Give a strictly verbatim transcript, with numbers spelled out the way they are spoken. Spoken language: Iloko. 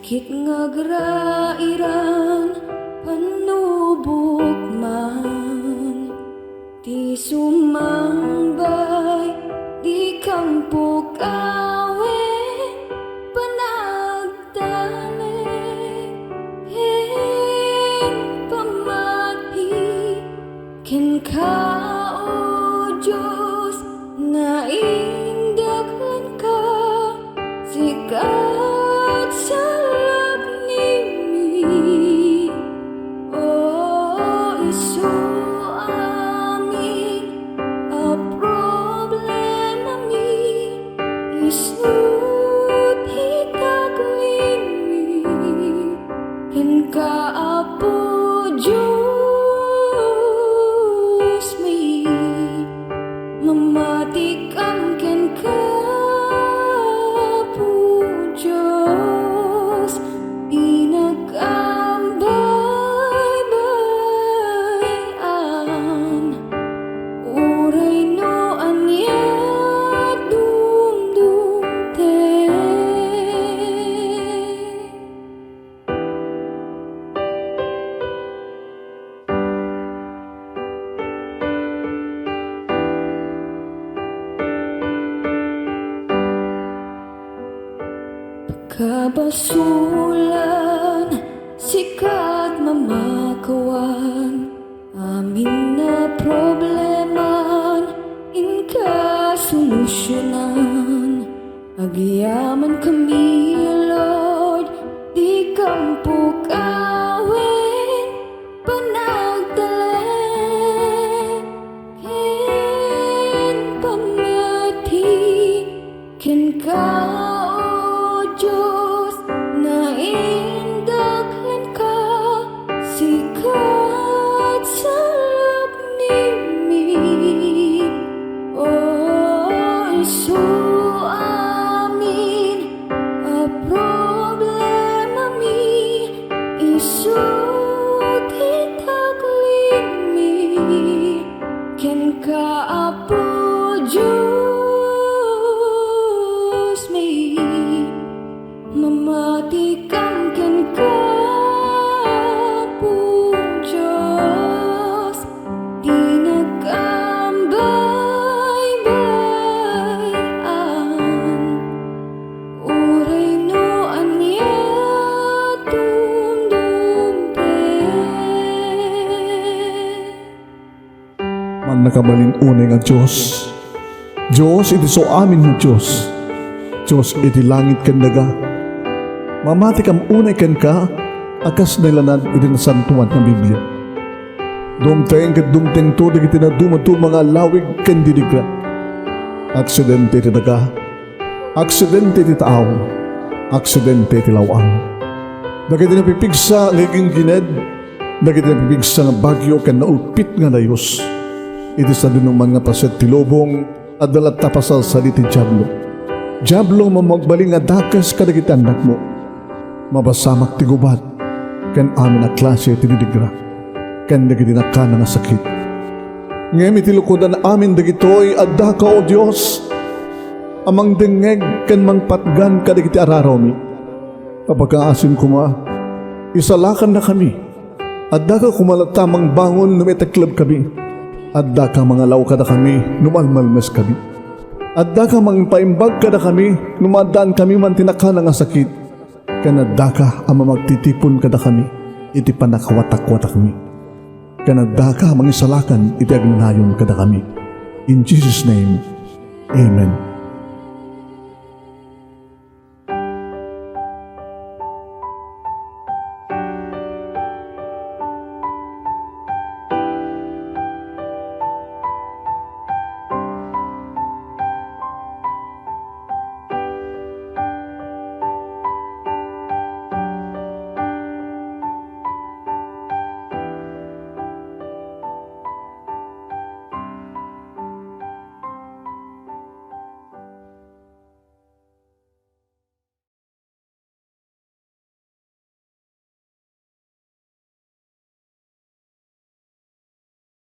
Ket nga agrairan, pannubok man ti sumangbay, dikam pukawen, panagtalek ken pammati. Kenka, O Dios, naindaklanka, sika ti salaknibmi. O isu, amin a problemami, isu ti taklinmi. Kenka, Apo Diosmi, mamatikam kenka, Apo Dios, pinagkambaybay-an, uray no ania dumdumtek. Kabasolan, sika ti mamakawan, amin a problemam, inka solusionan. Agyamankami, Lord, dikam pukawen, panagtalek ken pammati. Kenka, O Dios, naindaklanka, sika ti salaknibmi. O isu, amin a problemami, isu ti taklinmi. Kenka, Apo Diosmi, mamatikam kenka, Apo Dios, ti nagkambaybay-an, uray no ania dumdumtek. Mannakabalin unay nga Dios, Dios iti su amin nga Dios, Dios iti langit ken daga. Mamatikam unay kenka a kas nailanad iti Nasantoan nga Biblia. Dumteng ket dumtengto dagiti nadumaduma nga allawig ken didigra. Aksidente iti daga, aksidente iti taaw, aksidente iti law-ang. Dagiti napipigsa nga giginggined, dagiti napipigsa nga bagyo ken naulpit nga dayus. Iti sadinoman nga paset ti lubong, adda latta pasalsali ti Diablo. Diablo, mamagbalin nga dakes kadagiti annakmo. Mapasamak ti gubat ken amin a klase ti didigra ken dagiti nakana nga sakit. Ngem iti lukodan amin dagitoy, addaka, O Dios, a mangdengngeg ken mangpatgan kadagiti ararawmi. Papakaasim koma, isalakannakami. Addaka koma latta a mangbangon no maiteklebkami. Addaka a mangalaw kadakami no malmalmeskami. Addaka a mangipaimbag kadakami no maaddaankami man ti nakana nga sakit. Ken addaka a mamagtitipon kadakami iti pannakawatakwatangmi. Ken addaka a mangisalakan iti agnanayon kadakami. In Jesus' name, amen.